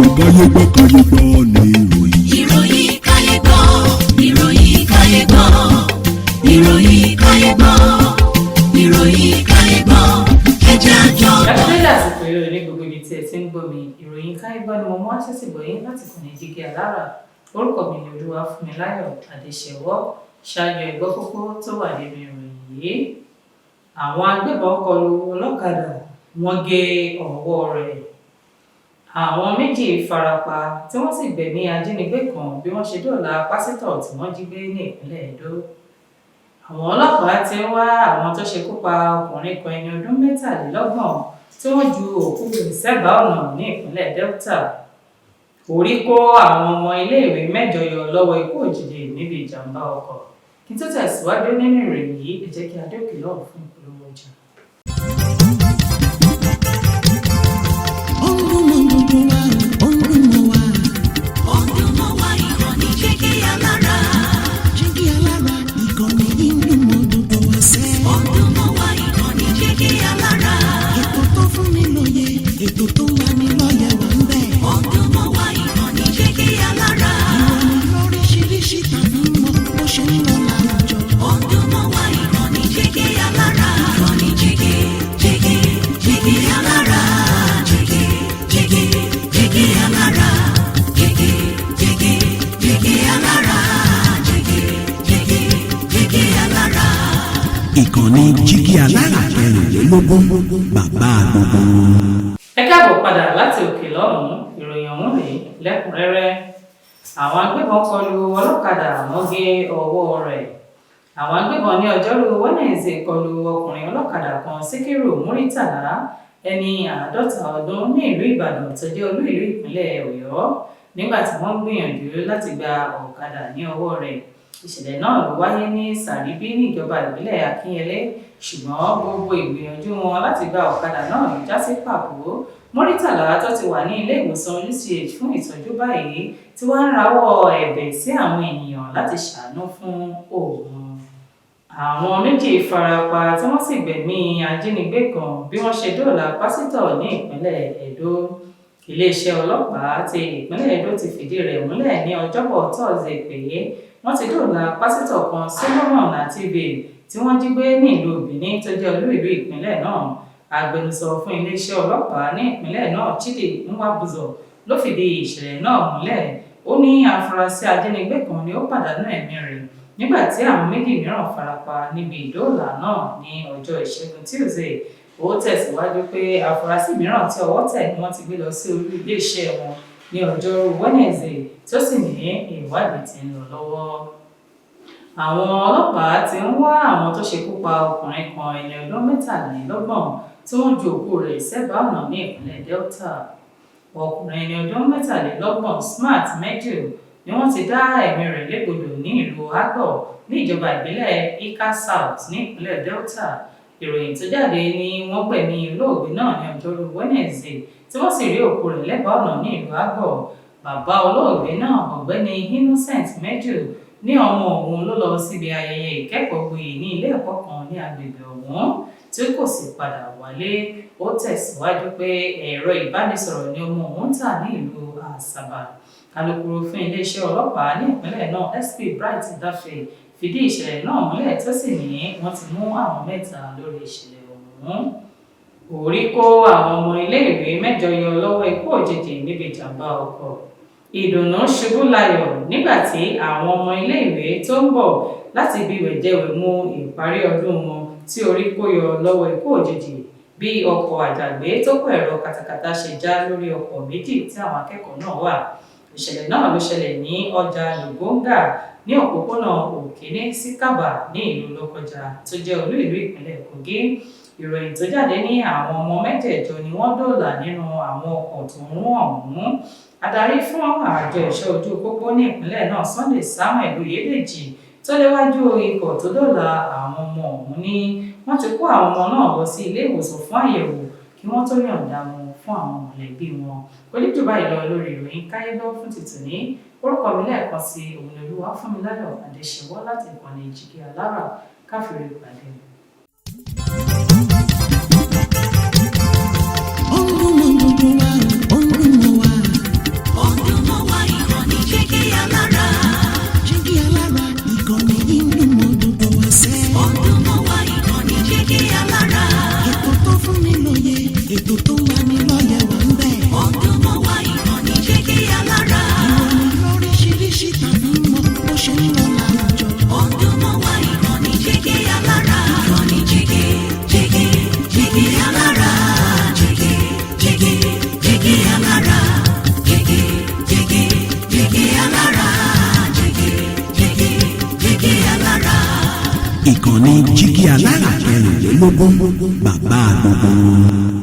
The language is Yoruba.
Gbọ́ káyé gbọ́ káyé gbọ́ ní ìròyìn. Ìròyìn káyé gbọ́, ìròyìn káyé gbọ́, ìròyìn káyé gbọ́, ìròyìn káyé gbọ́, ẹjẹ́ àjọ gbọ́. Dákúndé àsìkò yìí ní gbogbo ibi tí ẹ ti ń gbọ́ mi. Ìròyìn káyé gbọ́ ni mo mú wá sétí gbọ̀yìn láti kàn ní Jígí Alára. Orúkọ mi ni Olúwafúnmiláyọ̀ Adéṣẹwọ́. Ṣáájú, ẹ̀gbọ́ kókó tó wà nínú ìròyìn yìí. Àwọn agbébọn kọlu ọlọ́kadà, wọ́n gé ọwọ́ rẹ̀. Àwọn méjì farapa tí wọ́n sì gbẹ̀mí ajínigbé kan bí wọ́n ṣe dóòlà pásítọ̀ tí wọ́n jí gbé ní ìpínlẹ̀ Ẹdó. Àwọn ọlọ́pàá ti ń wá àwọn tó ṣekú pa ọkùnrin kan ẹni ọdún 33 tí wọ́n ju òkú rẹ̀ sẹ́bàá ọ̀nà ní ìpínlẹ̀ Delta. Orí kó àwọn ọmọ iléèwé mẹ́jọ yọ lọ́wọ́ ikú òjijì níbi ìjàmbá ọkọ̀. Kí n tó tẹ̀síwájú nínú ìròyìn yìí, ẹ jẹ́ kí a dé òkè lọ́hùn fún ìpolówó ọjà. Ó ń dún mọ́ gbogbo wa, ó ń dún mọ́ wa. Ó ń dún mọ́ wa, ìkànnì Jígí Alára. Jígí Alára, ìkànnì yìí ń dún mọ́ gbogbo wa sẹ́. Ó ń dún mọ́ wa, ìkànnì Jígí Alára. Ètò tó fún ni lóye, ètò tó ń lani lọ́yẹ̀ wà ń bẹ̀. Ó ń dún mọ́ wa, ìkànnì Jígí Alára. Ìròyìn lóríṣiríṣi tàbí mọ́ bó ṣe ń lọ láwùjọ. Ó ń dún mọ́ wa, ìkànnì Jígí Alára. Ìkànnì Jígí, Jígí, Jígí Alára. Jígí, Jígí, Jígí Alára. Jígí, Jígí, Jígí Alára. Jígí, Jígí, Jígí Alára. Ìkànnì Jígí Alára 24, bàbá gbogbo wọn. Ẹ káàbọ̀ padà láti òkè lọ́hùn-ún. Ìròyìn ọ̀hún rèé lẹ́kùnrẹ́rẹ́. Àwọn agbébọn kọlu ọlọ́kadà, wọ́n gé ọwọ́ rẹ̀. Àwọn agbébọn ní ọjọ́rú Wednesday kọlu ọkùnrin ọlọ́kadà kan, Síkírù Muritàlá, ẹni 50 ọdún, ní ìlú Ìbàdàn tó jẹ́ olú ìlú ìpínlẹ̀ Ọ̀yọ́, nígbà tí wọ́n ń gbìyànjú láti gba ọ̀kadà ní ọwọ́ rẹ̀. Ìṣẹ̀lẹ̀ náà ló wáyé ní Sàríbí níjọba ìbílẹ̀ Akínyẹlé, ṣùgbọ́n gbogbo ìgbìyànjú wọn láti gba ọ̀kadà náà ló já sí pàbó. Muritàlá tó ti wà ní ilé ìwòsàn UCH fún ìtọ́jú báyìí tí wọ́n ń rawọ́ ẹ̀bẹ̀ sí àwọn ènìyàn láti ṣàánú fún òun. Àwọn méjì farapa tí wọ́n sì gbẹ̀mí ajínigbé kan bí wọ́n ṣe dóòlà pásítọ̀ ní ìpínlẹ̀ Ẹdó. Iléeṣẹ́ ọlọ́pàá ti ìpínlẹ̀ Ẹdó ti fìdí rẹ̀ múlẹ̀ ní Ọjọ́bọ̀ Thursday pé wọ́n ti dóòlà pásítọ̀ kan, Solomon Àtibé, tí wọ́n jí gbé ní ìlú Benin tó jẹ́ olú ìlú ìpínlẹ̀ náà. Agbẹnusọ fún iléeṣẹ́ ọlọ́pàá ní ìpínlẹ̀ náà, Chidi Nwabuzor, ló fìdí ìṣẹ̀lẹ̀ náà múlẹ̀. Ó ní afurasí ajínigbé kan ni ó pàdánù ẹ̀mí rẹ̀ nígbà tí àwọn méjì mìíràn farapa níbi ìdóòlà náà ní ọjọ́ Ìṣẹ́gun Tuesday. Ó tẹ̀síwájú pé afurasí mìíràn tí ọwọ́ tẹ̀ ni wọ́n ti gbé lọ sí olú iléeṣẹ́ wọn ní ọjọ́rú Wednesday, tó sì ní ìwádìí tí ń lọ lọ́wọ́. Àwọn ọlọ́pàá ti ń wá àwọn tó ṣekú pa ọkùnrin kan ẹni ọdún 33 tí wọ́n ju òkú rẹ̀ sẹ́bàá ọ̀nà ní ìpínlẹ̀ Delta. Ọkùnrin ẹni ọdún 23, Smart Medu, ni wọ́n ti dá ẹ̀mí rẹ̀ légbodò ní ìlú Agbor ní ìjọba ìbílẹ̀ Ika South ní ìpínlẹ̀ Delta. Ìròyìn tó jáde ní wọ́n gbẹ̀mí olóògbé náà ní ọjọ́rú Wednesday, tí wọ́n sì rí òkú rẹ̀ lẹ́bàá ọ̀nà ní ìlú Agbor. Bàbá olóògbé náà, Ọ̀gbẹ́ni Innocent Medu, ní ọmọ òun ló lọ síbi ayẹyẹ ìkẹ́kọ̀ọ́ gboyè ní ilé ẹ̀kọ́ kan ní agbègbè ọ̀hún tí kò sì padà wálé. Ó tẹ̀síwájú pé ẹ̀rọ ìbánisọ̀rọ̀ ni ọmọ òun tà ní ìlú Àsàbà. Alūkkóró fún iléeṣẹ́ ọlọ́pàá ní ìpínlẹ̀ náà, SP Bright Dafe, fìdí ìṣẹ̀lẹ̀ náà múlẹ̀, tó sì ní wọ́n ti mú àwọn mẹ́ta lórí ìṣẹ̀lẹ̀ ọ̀hún. Orí kó àwọn ọmọ iléèwé mẹ́jọ yọ lọ́wọ́ ikú òjijì níbi ìjàmbá ọkọ̀. Ìdùnnú ṣubú layọ̀ nígbà tí àwọn ọmọ iléèwé tó ń bọ̀ láti ibi wẹ̀jẹwẹ̀mu ìparí ọdún wọn tí orí kó yọ lọ́wọ́ ikú òjijì bí ọkọ̀ àjàgbé tó kó ẹ̀rọ katakata ṣe já lórí ọkọ̀ méjì tí àwọn akẹ́kọ̀ọ́ náà wà. Ìṣẹ̀lẹ̀ náà ló ṣẹlẹ̀ ní ọjà Lùgbóngà ní òpópónà Òkíní sí Kàbà ní ìlú Lọ́kọ́jà tó jẹ́ olú ìlú ìpínlẹ̀ Kogi. Ìròyìn tó jáde ní àwọn ọmọ mẹ́jẹ̀ẹ̀jọ ni wọ́n dóòlà nínú àwọn ọkọ̀ tó ń rún ọ̀hún. Adarí fún àjọ ẹ̀ṣọ́ ojú pópó ní ìpínlẹ̀ náà, Sunday Samuel Oyèdèjì, tó léwájú ikọ̀ tó dóòlà àwọn ọmọ ọ̀hún, ní wọ́n ti kó àwọn ọmọ náà lọ sí ilé ìwòsàn fún àyẹ̀wò kí wọ́n tó yọ̀ǹda wọn fún àwọn mọ̀lẹ́bí wọn. Kò ní jù báyìí lọ lórí ìròyìn káyégbọ́ fún tìtòní. Orúkọ mi lẹ́ẹ̀kan sí òun ni Olúwafúnmiláyọ̀ Adéṣẹwọ́ láti ìkànnì Jígí Alára. Káfíńrè pàdé. Ó ń dún mọ́ gbogbo wa, ó ń dún mọ́ wa. Ìkànnì jígí alára kẹrìnlélógún, bàbá gbogbo wọn.